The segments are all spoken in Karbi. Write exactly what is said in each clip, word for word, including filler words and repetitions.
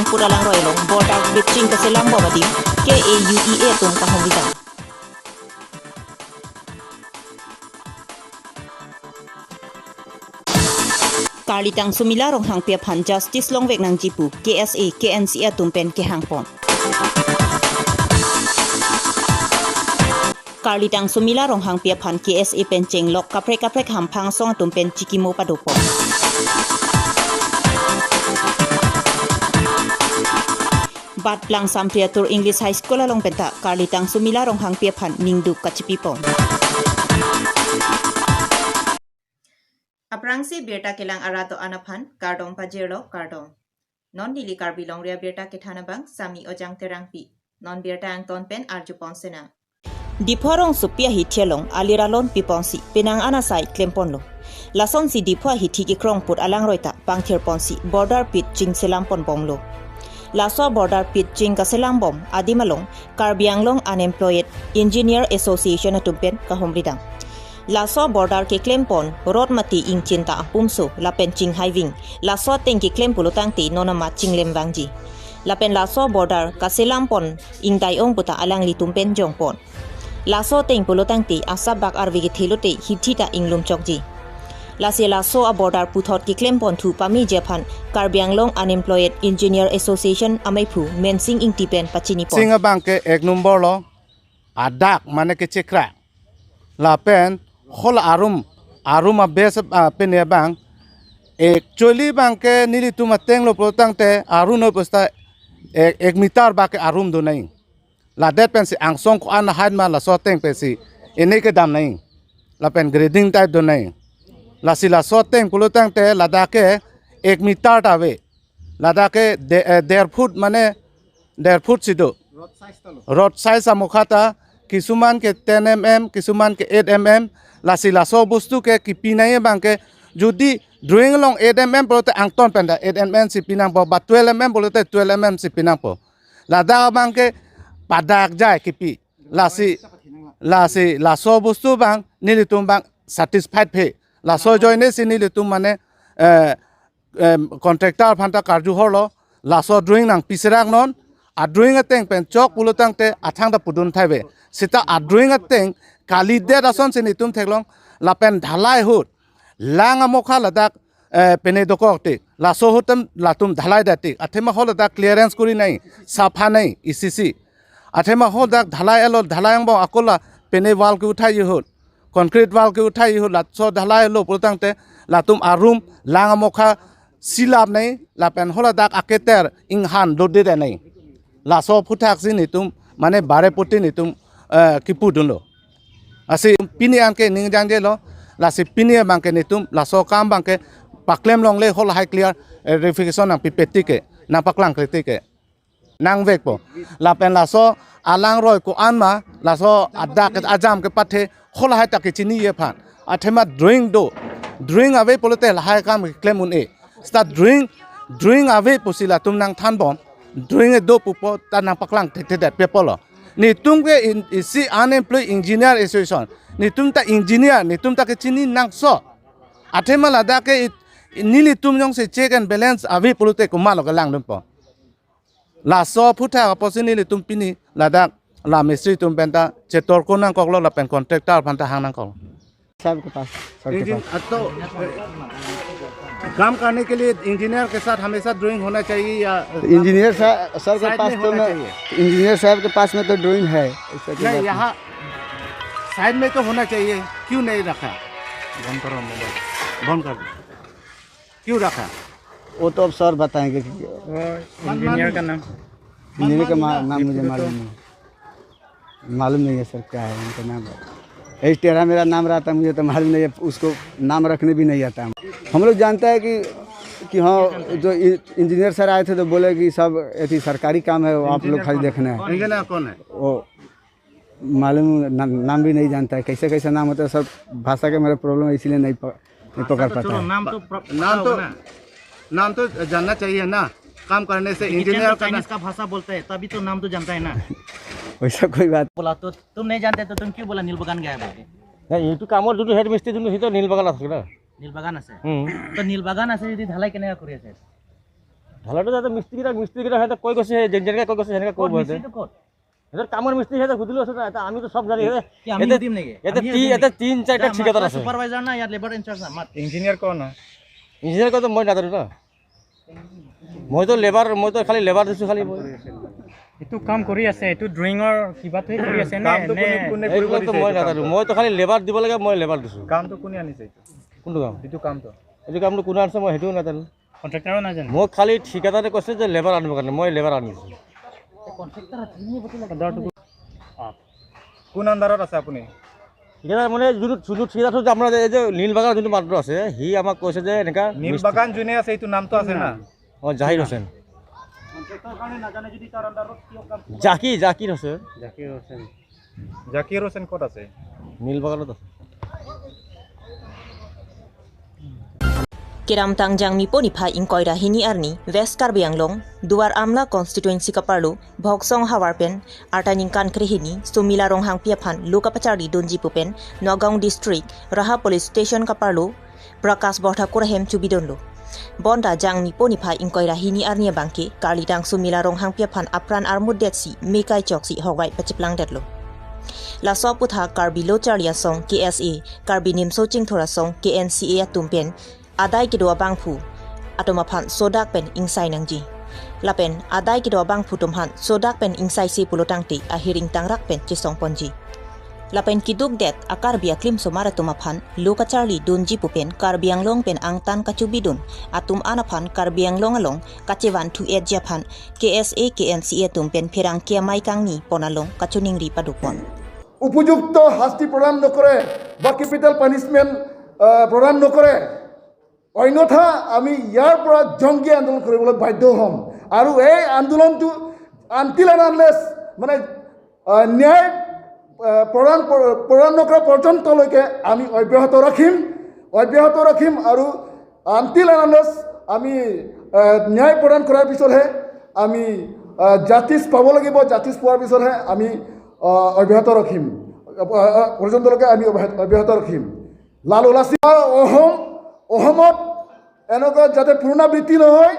Pura langroi along border pitching kaselam bom adim K A U E A atum kahumri dam. Karlitang Sumila Ronghangpi aphan justice longvek nangji pu K S A, K N C A atum pen kehang pon. Karlitang Sumila Ronghangpi aphan K S A pen chenglok kaprek kaprek hamphang asong atum pen chikimo pado pon. Bat Plangsam Priatur English High School along penta Karlitang Sumila Ronghangpi aphan ningduk kachipi pon. Aphrangsi birta kelang arat do-an aphan kardom pajirlo, kardom. Non neli Karbi Longri Abirta kethan abang Sami Ojang Terangpi. Non birta angton pen arju pon senang. Diphu arongsopi ahithi along alir alon piponsi penang an asai klem ponlo. Lasonsi Diphu ahithi kekrong put alangroi ta pangthir ponsi border pitching selam pon bomlo. Laso border pitching kaselam bom adim along Karbi Anglong Unemployed Engineer Association atum pen kahumri dam. Laso border keklem pon rot mati ingchin ta apumso lapen chinghaiving. Laso ateng keklem pulo tangte non amat chinglem vangji. Lapen laso border kaselam pon ingdai ong puta alanglitum pen jong pon. Laso ateng pulo tangte asap bak arve kethe lote hithi ta inglum chokji. Lasi laso aborder puthot keklem pon thu pameji aphan Karbi Anglong Unemployed Engineer Association ameiphu Mensing Ingti pen pachini pon. Sing abang ke ek number lo, adak mane kechekra. Lapen hol arum, arum abes, ah, pene abang. Actually abang ke nelitum ateng lo pulo tangte arum no pusta ek, ek meter bak ke arum do nai. Ladet pensi angsong ko-an ahain ma laso ateng pensi ene kedam nai. Lapen grading type do nai. Lasi laso ateng pulo tangte ladak ke ek meter ta ave. Ladak ke de-, eh, der foot mane der foot si do. Rod size ta lo. Rod size amokha ta, kisuman ke ten M M, kisuman ke eight M M. Lasi laso bostu ke kipi nai abang ke, jodi drawing along eight M M pulote angton penta eight M M si pinangpo, ba twelve M M pulote twelve M M si pinangpo. Ladak abang ke padak jai kipi. Lasi, lasi laso bostu abang nelitum abang satisfied phe. Laso ajoine si nelitum mane, eh, em, contractor aphan ta karju horlo, laso drawing nangpi serak non, adrawing ateng pen chok pulo tangte athang ta pudun thai ave. Seta adrawing ateng kalidet asonsi netum theklong, lapen dhalai ahut lang amokha ladak, eh, pene dokok tik, laso ahut tam latum dhalai det tik, athema hol ladak clearance kori nai, sapha nai, E C C. Athema hol dak dhalai alo, dhalai angbong ako la pene wall ke uthai ahut, concrete wall ke uthai ahut, laso dhalai alo pulo tangte latum arum lang amokha silap nai, lapen hol ladak aketer inghan dode nai. Laso aphuthaksi netum mane bare poti netum, eh, kipu dunlo. Lasi pini an ke ning jangjelo, lasi pini abang ke netum laso akam abang ke paklem longle, hol lahai clear, eh, clarification nangpipe tik ke, nangpaklang kre tik ke nangvekpo. Lapen laso alangroi ko-an ma, laso adak ajam kepathe, hol lahai ta kechini ye aphan. Athema drawing do. Drawing ave pulote lahai akam klem un-e. Seta drawing, drawing ave pusi latum nangthan bom. Drawing do pupo ta nangpaklang thekthe det pe pulo. Netum ke in, isi Unemployed Engineer Association. Netum ta engineer, netum ta kechini nangso. Athema ladak ke it, nelitum jongsi check and balance ave pulote komatlo kelang dunpo. Laso aphuthak apotsi nelitum pini ladak la mistri atum penta chetor ko nangkoklo lapen contractor aphanta hang nangkok. साहब के पास, सर के इंजन-, पास। अब तो, अ, काम करने के लिए इंजीनियर के साथ हमेशा ड्राइंग होना चाहिए या, अ, इंजीनियर सा-, सर के साइड पास में तो होना मैं, चाहिए? इंजीनियर साहब के पास में तो ड्राइंग है, ऐसा कोई नहीं, बात नहीं। यहाँ साइड में तो होना चाहिए, क्यों नहीं रखा? बंद करो मोबाइल, बंद कर दो। क्यों रखा? वो तो अब सर बताएंगे कि वो इंजीनियर का नाम? इंजीनियर का मा-, नाम मुझे मालूम नहीं। मालूम नहीं है सर, क्या है उनका नाम। यही टेढ़ा मेरा नाम रहता है, मुझे तो मालूम नहीं है, उसको नाम रखने भी नहीं आता है। हम लोग जानता है कि, कि हाँ, जो इ-, इंजीनियर सर आए थे तो बोले कि सब एथी सरकारी काम है, वो आप लोग खाली देखना है। इंजीनियर कौन है? वो मालूम ना-, नाम भी नहीं जानता है, कैसे कैसे नाम होता है, सब भाषा का मेरा प्रॉब्लम है, इसीलिए नहीं प-, नहीं पकड़ पाता है। नाम तो प्र-, नाम तो, नाम तो जानना चाहिए ना, काम करने से इंजीनियर इंजीनियर तो का ना- चाइनीज का भाषा बोलता है, तभी तो नाम तो जानता है ना। वैसा कोई बात। बोला तो तुम नहीं जानते तो तुम क्यों बोला नील बगान गया बोल के? নাই, এইটো কামৰ যোনটো হেড মিস্ত্ৰী, যোনটো সেইটো নীল বাগান আছে না। নীল বাগান আছে? হুম। তো নীল বাগান আছে যদি ঢালাই কেনেকে কৰি আছে? হালাতে যাতে মিস্ত্ৰী কেইটা, মিস্ত্ৰী কেইটা সিহঁতে কৈ গৈছে, সেই যেন যেনেকে কৈ গৈছে, সেনেকে কৈ ক'ত গৈছে। মিস্ত্ৰীটো ক'ত? সিহঁতৰ কামৰ মিস্ত্ৰী সিহঁতে সুধিলো আছে না, এটা আমিতো সব জানি। সিহঁতে, কি আমি সিহঁতে, সুধিম নেকি? সিহঁতে আমি তি-, সুধিম সিহঁতে নেকি? ঠিকাদাৰ আমি আছে। চুপাৰভাইজাৰ না ইয়াত লেবাৰ ইনচাৰ্জ না? মাত। ইঞ্জিনিয়াৰ কোন হয়? ইঞ্জিনিয়াৰ কোন মই নাজানো না। মইতো লেবাৰ, মইতো খালি লেবাৰ দিছো খালি মই। এইটো কাম কৰি আছে, এইটো ড্ৰয়িঙৰ কিবাটোৱে কৰি আছে নে? কামটো নে কোনে, কোনে কৰিব এইবিলাকতো দিছে মই এইটো নাজানো। কামটো? মইতো খালি লেবাৰ দিব লাগে, মই লেবাৰ দিছো। কামটো কোনে আনিছে এইটো? কোনটো কাম? এইটো কামটো? এইটো কামটো কোনে আনিছে মই সেইটোও নাজানো। কণ্ট্ৰেক্টৰো নাজানো। মই খালি ঠিকাদাৰে কৈছে যে লেবাৰ আনিবৰ কাৰণে, মই লেবাৰ আনিছো। কণ্ট্ৰেক্টৰ আছে, নি বটে লাগে। অৰ্ডাৰটো, অ। কোন আণ্ডাৰত আছে আপুনি? ঠিকাদাৰ মানে যোনটো, যোনটো ঠিকাদাৰ যে আমাৰ এই যে নীল বাগান যোনটো মাত্ৰ আছে, সি আমাক কৈছে যে এনেকা নীল মিস্ত্ৰী বাগান যোনে আছে, এইটো নামটো আছে না? অ, জাহিৰ হোসেন। কণ্ট্ৰেক্টৰ কাৰণে নাজানে যদি তাৰ আণ্ডাৰত কিয় কাম? জাকিৰ, জাকিৰ হোসেন। জাকিৰ হোসেন। জাকিৰ হোসেন ক'ত আছে? নীল বাগানত আছে। Kedamtang Jangmi po niphai ingkoi ra hini arni West Karbi Anglong, Duar Amla constituency kaparlo, Bhoksong havar pen, arta ningkan krehini, Sumila Ronghangpi aphan lo kapacharli dunji pu pen, Nagaon District, Raha Police Station kaparlo, Prakash Borthakur ahem chubidunlo. Bonta Jangmi po niphai ingkoi ra hini arni abangke, karlidang Sumila Ronghangpi aphan apran armut detsi, mekai choksi hokvai pachiplang detlo. Laso aputhak Karbi Lo Charli Asong, K S A, Karbi Nimso Chingthur Asong, K N C A atum pen, adai kedo abangphu atum aphan sodak pen ingsai nangji. Lapen adai kedo abangphu atum aphan sodak pen ingsaise pulo tangte ahir ingtangrak pen chesong ponji. Lapen keduk det a-Karbi aklim osomar atum aphan lo kacharli dunji pu pen Karbi Anglong pen angtan kachubidun atum an aphan Karbi Anglong along kachevan thu-etji aphan K S A K N C A atum pen pherangke amei kangni pon along kachoningri padopon. উপযুক্ত শাস্তি প্ৰদান নকৰে বা capital punishment প্ৰদান নকৰে, অন্যথা আমি ইয়াৰ পৰা জংগী আন্দোলন কৰিবলৈ বাধ্য হ'ম। আৰু এই আন্দোলনটো আনটিল এণ্ড আনলেছ মানে আহ, ন্যায় আহ, প্ৰদান প্ৰ- প্ৰদান নকৰা পৰ্যন্তলৈকে আমি অব্যাহত ৰাখিম, অব্যাহত ৰাখিম। আৰু আনটিল এণ্ড আনলেছ আমি আহ, ন্যায় প্ৰদান কৰাৰ পিছতহে আমি জাষ্টিচ পাব লাগিব। জাষ্টিচ পোৱাৰ পিছতহে আমি আহ, অব্যাহত ৰাখিম, আহ, আহ, পৰ্যন্তলৈকে আমি অব্যাহত অব্যাহত ৰাখিম। লালু লাচিত অসম অসমত এনেকুৱা যাতে পুনৰাবৃত্তি নহয়,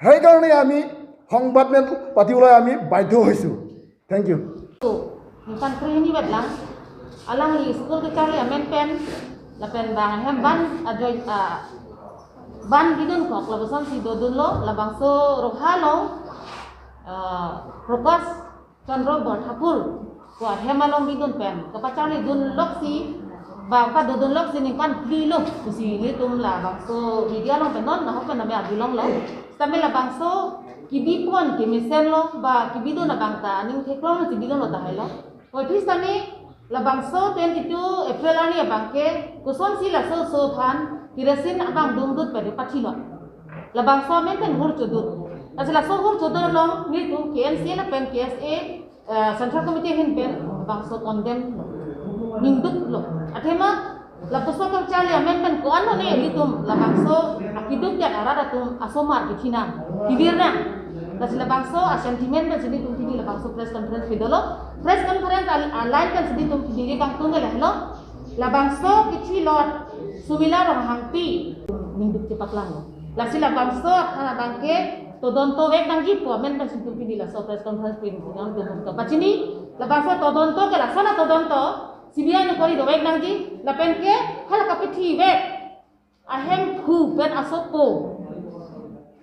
সেইকাৰণে আমি সংবাদমেল পাতিবলৈ আমি বাধ্য হৈছোঁ। Thank you. Ningkan krehini vetlang, alangli school kacharli amen pen, lapen bang ahem ban ajoy, ah, ban bidun kok, labangso si dodunlo, labangso Raha along, ah, Prakash Chandra Borthakur pu ahem along bidun pen kapacharli dunloksi, ba padodunloksi ningkan phli lo pusi ilitum labangso media along pen non nahok pen name arjulonglo. Sitame labangso kebipon kemesenlo ba kebidun abang ta aning theklonglo si bidunlo tahai lo. Koithis tame labangso twenty-two April arni abangke kosonsi laso oso aphan kerosene abang dungdut pen pathilo. Labangso amen pen hur chodun. Lasi laso hur chodun along nelitum K N C A lapen K S A, eh, Central Committee ahin pen labangso condemn ningduklo. Athema lapuson kacharli amen pen ko-an lo ne ilitum labangso akeduk det arat atum asomar kachinam, kibirnam. Lasi labangso a-sentiment pensi nelitum pini labangso press conference pidolo. Press conference a-, a-line pensi nelitum pini kangtung ke lahelo. Labangso kethilot Sumila Ronghangpi ningduk chepaklanglo. Lasi labangso aphan abangke todonto vek nangji pu amen pensi nelitum pini laso press conference pini nangduk kapachini. Labangso todonto ke lason atodonto C B I inquiry dovek nangji, lapen ke hala kapathi vek ahemphu pen asopo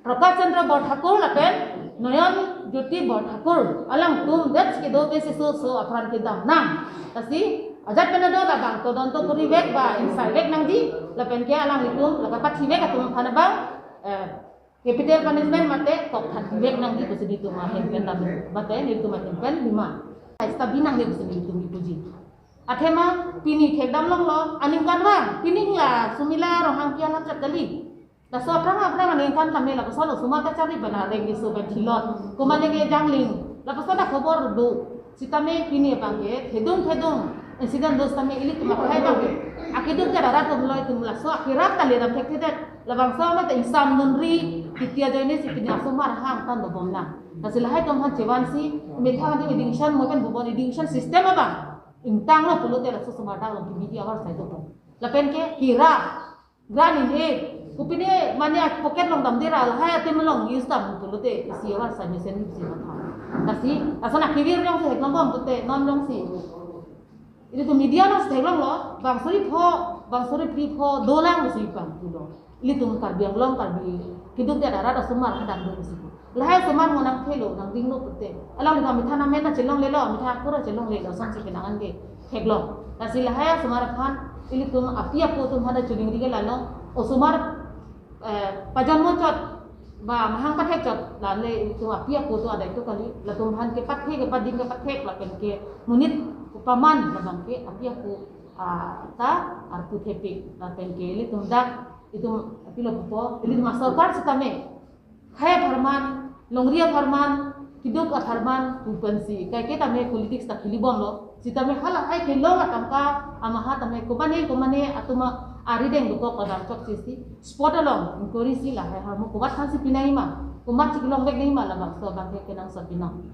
Prakash Chandra Borthakur lapen Noyon Jyoti Borthakur alangtum det kedo besi so so apran kedam nang. Lasi ajat pen ado labang todonto kori vek ba ingsai vek nangji, lapen ke alanglitum la kapathi vek atum aphan abang, eh, capital punishment mate kok than vek nangji pusi nelitum ahin pen dam, mate nelitum ahin pen demand. Ai stabi nangji pusi nelitum ipuji. Athema pini thekdam longlo, aningkanvang, pini la Sumila Ronghangpi anat chat kali. Laso aphrang aphrang aningkan tame lapuson osomar kacharli pen areng keso pen thilot, komat neke jangling, lapuson akhobor do. Sitame pini abangke thedung thedung incident do sitame ilitum akhai abangke akeduk det arat atum lo, itum laso akerap ta ledam thekthedet. Labangso amat ingsam nunri titi ajoine si pini asomar hang tan dobom nang. Lasi lahai atum aphan chevansi methang adim education mo pen bubon education system abang ingtanglo pulote laso osomar dak along kebidi avar sai do. Lapen ke hira gran in e Kopine mane pocket along damde ra lahai atum along use dam pulote isi avar sa mesen isi matha. Lasi, lason akevir jongsi theklong bom pute non jongsi. Ilitum media alongsi theklonglo, bang suri pho, bang suri phli pho, dolang si pang pulo. Ilitum Karbi Anglong, Karbi kiduk dia darat asomar hadak do si pu. Lahai asomar mo nangthelo, nangdinglo pute. Alangli amethan amen ta chelonglelo, amethan akur ta chelonglelo, asonsi penang an ke theklong. Lasi lahai asomar aphan, ilitum api apo atum hadak choningri ke lalo, osomar, eh, pajon mo chot, ba mahang pathek chot, lale ilitum api apo atum adai to kali, latum aphan ke pathek, ke pading ke pathek, lapen ke monit paman labang ke api apo, ah, ta arpu thepik, lapen ke ilitum dak, itum apilo pupo, ilitum asorkar sitame, khei apharman, longri apharman, kiduk apharman, pu pensi. Kaike tame politics ta kheli bomlo. Sitame halahai kelong atangka, amaha tame komane, komane, atum arideng dokok padam chok sisi. Spot along, inquiry si lahai harmu kobat thansi pinai ma. Komat si kelongvek nai ma labangso abang ke kenangsot binong.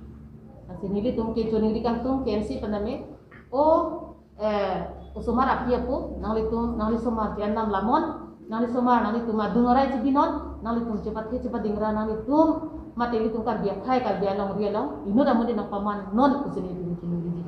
Lasi nelitum ke choningri kangtung, K M C pename. O, eh, osomar api apo, nanglitum, nangli somar J N Ram Lamon, nangli somar, nanglitum adung arai chibinon, nanglitum chepathe chepading ra, nanglitum mate ilitum Karbi akhei, Karbi alongri along, inut amonit nangpaman non pusi nelitum choningri.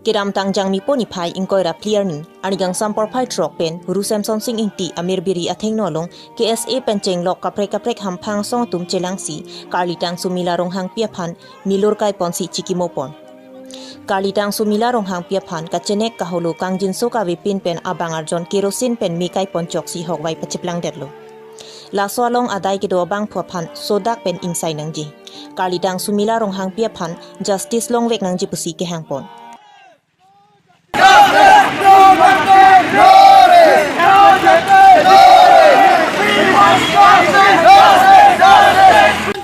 Kedamtang Jangmi po niphai ingkoi ra phli arni, arni kangsam porphai throk pen, Guru Semson Sing Ingti amerbiri athengno along, K S A pen chenglok kaprek kaprek hamphang asong atum chelangsi, Karlitang Sumila Ronghangpi aphan, milur kaiponsi chikimo pon. Karlitang Sumila Ronghangpi aphan kachenek kaholo kangjinso kavepin pen abang arjon kerosene pen me kaipon choksi hokvai pachiplangdetlo. Laso along adai kedo abangphu aphan sodak pen ingsai nangji. Karlitang Sumila Ronghangpi aphan justice longvek nangji pusi kehang pon.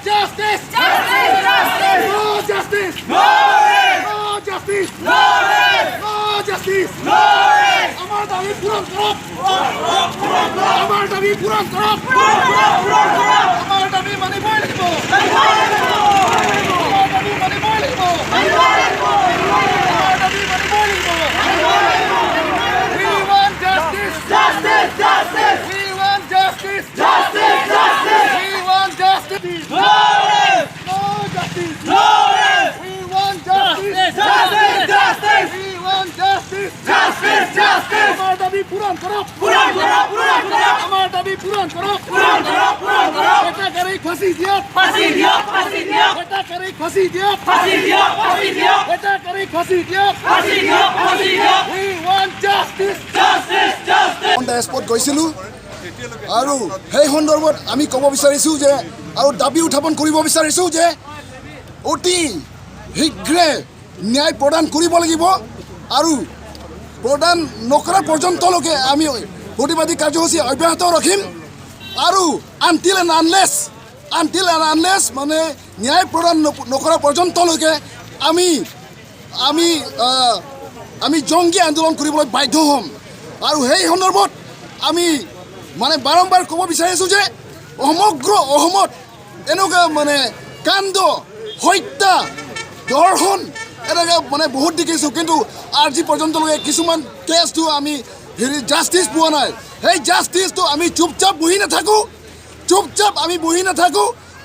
Justice! Justice! Justice! No justice! No rest! No justice! No rest! No justice! No rest! আমাৰ দাবী পূৰণ কৰক! আমাৰ দাবী পূৰণ কৰক! আমাৰ দাবী মানিবই লাগিব! আমাৰ দাবী মানিবই লাগিব! আমাৰ দাবী মানিবই লাগিব! We want justice! Justice! Justice! We want justice! Justice! Justice! We want justice! No rest! No justice! No rest! We want justice! Justice! Justice! We want justice! Justice! Justice! আমাৰ দাবী পূৰণ কৰক! পূৰণ কৰক! পূৰণ কৰক! আমাৰ দাবী পূৰণ কৰক! পূৰণ কৰক! পূৰণ কৰক! হত্যাকাৰীক ফাঁচী দিয়ক! ফাঁচী দিয়ক! ফাঁচী দিয়ক! হত্যাকাৰীক ফাঁচী দিয়ক! ফাঁচী দিয়ক! ফাঁচী দিয়ক! হত্যাকাৰীক ফাঁচী দিয়ক! ফাঁচী দিয়ক! ফাঁচী দিয়ক! We want justice! Justice! Justice! On the spot গৈছিলো আৰু সেই সন্দৰ্ভত আমি ক'ব বিচাৰিছো যে, আৰু দাবী উত্থাপন কৰিব বিচাৰিছো যে অতি শীঘ্ৰে ন্যায় প্ৰদান কৰিব লাগিব আৰু প্ৰদান নকৰা পৰ্যন্তলৈকে আমি প্ৰতিবাদী কাৰ্যসূচী অব্যাহত ৰাখিম আৰু until and unless, until and unless মানে ন্যায় প্ৰদান নক-, নকৰা পৰ্যন্তলৈকে আমি, আমি, আহ, আমি জংগী আন্দোলন কৰিবলৈ বাধ্য হ'ম। আৰু সেই সন্দৰ্ভত আমি মানে বাৰম্বাৰ ক'ব বিচাৰিছো যে সমগ্ৰ অসমত এনেকুৱা মানে কাণ্ড, হত্যা, ধৰ্ষণ, এনেকুৱা মানে বহুত দেখিছো, কিন্তু আজি পৰ্যন্তলৈকে কিছুমান কেছটো আমি হেৰি জাষ্টিচ পোৱা নাই। সেই জাষ্টিচটো আমি চুপচাপ বহি নাথাকো, চুপচাপ আমি বহি নাথাকো।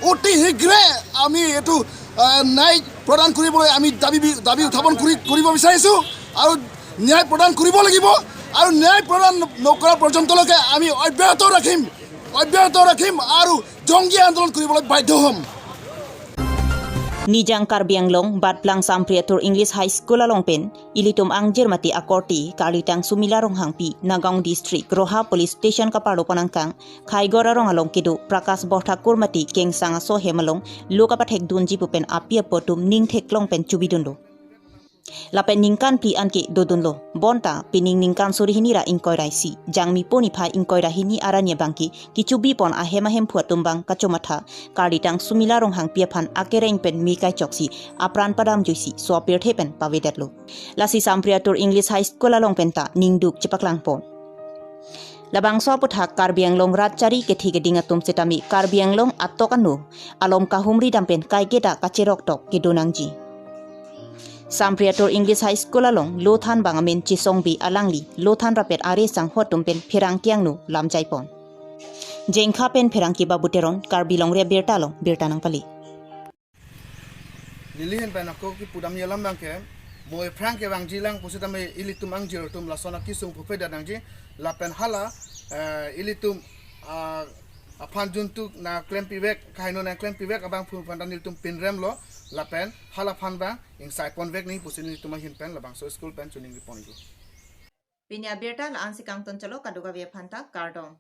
অতি শীঘ্ৰে আমি এইটো, আহ, ন্যায় প্ৰদান কৰিবলৈ আমি দাবী বি-, দাবী উত্থাপন কৰি, কৰিব বিচাৰিছো আৰু ন্যায় প্ৰদান কৰিব লাগিব আৰু ন্যায় প্ৰদান নকৰা পৰ্যন্তলৈকে আমি অব্যাহত ৰাখিম, অব্যাহত ৰাখিম আৰু জংগী আন্দোলন কৰিবলৈ বাধ্য হ'ম। Nijang Karbi Anglong, Batplang Sampriatur English High School along pen, ilitum angjir mate akorte, Karlitang Sumila Ronghangpi, Nagaon District, Roha Police Station kaparlo panangkang, Khaigor arong along kedo, Prakash Borthakur mate, Kengsang aso hem along, lo kapathek dunji pu pen api apo atum ning theklong pen chubidunlo. Lapen ningkan phli anke dodunlo. Bonta, pining ningkan suri hini ra ingkoi ra isi, Jangmi po niphai ingkoi ra hini arni abangke, kechubi pon ahem ahemphu atum abang kachomatha, Karlitang Sumila Ronghangpi aphan akereng pen me kaichoksi, apran padam juisi, sopirthe pen pavedetlo. Lasi Sampriatur English High School along penta ningduk chepaklang pon. Labangso aputhak Karbi Anglong rat chari kethe keding atum setame Karbi Anglong atok ano alom kahumri dam pen kaiketa kacherok tok kedo nangji. Sampriatur English High School along lothan bang amen Chisongbi alangli lothan rapet are sanghot atum pen pherangke angno lamjaipon. Jengkha pen pherangke Babu Teron, Karbi Longri Abirta along birta nangpale. Neli ahin pen ako kipudam alam abangke, mo ephrang kevangji lang pusitame ilitum angjir atum lason akesung puphe dat nangji, lapen hala eh, ilitum ah, aphan juntuk nangklempivek, kaheno nangklempivek abangphu aphan ta nelitum pinremlo, lapen hala aphan abang ingsaipon vek nangji pusi nelitum ahin pen labangso school pen choningriponji. Pini abirta la-ansi kangton chalo, kadokave aphanta kardom.